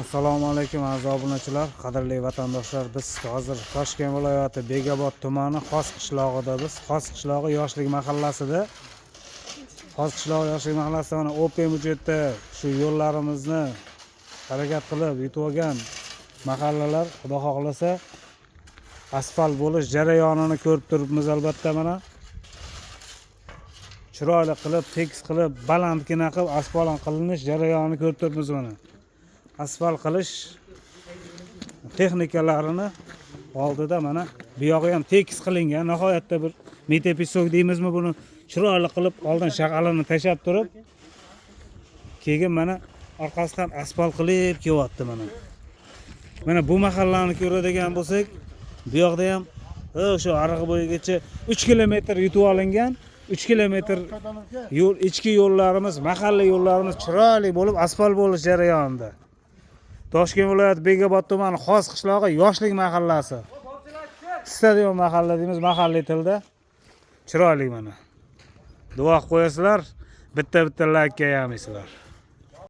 Assalomu alaykum, aziz obunachilar, qadrli vatandoshlar. Biz hozir Toshkent viloyati Bekobod tumani Xos qishlog'ida biz. Xos qishlog'i, Yoshlik mahallasida. Xos qishlog'i, Yoshlik mahallasida mana Open budjetda shu yo'llarimizni harakat qilib yutib olgan mahallalar, Xudo xohlasa, asfalt bo'lish jarayonini ko'rib turibmiz albatta. Mana chiroyli qilib, tekis qilib, balandgina qilib asfalt qilinish jarayonini ko'rib turibmiz. Mana asfalt qilish texnikalarini oldida mana bu yog'i ham tekis qilingan, nihoyatda bir металлопесок deymizmi buni, chiroyli qilib oldin shag'alini tashlab turib, keyin mana orqasidan asfalt qilib kelyapti. Mana bu mahallani ko'radigan bo'lsak, bu yoqda ham o'sha arig'i bo'yigacha 3 kilometr yutib olingan, 3 kilometr yo'l. Ichki yo'llarimiz, mahalla yo'llarimiz chiroyli bo'lib asfalt bo'lish jarayonida. Toshkent viloyati, Bekobod tumani, Xos qishlog'i, Yoshlik mahallasi, Stadion mahalla deymiz mahalliy tilda. Chiroyli, mana duo qilib qo'yasizlar, bitta bitta laykka yamaysizlar.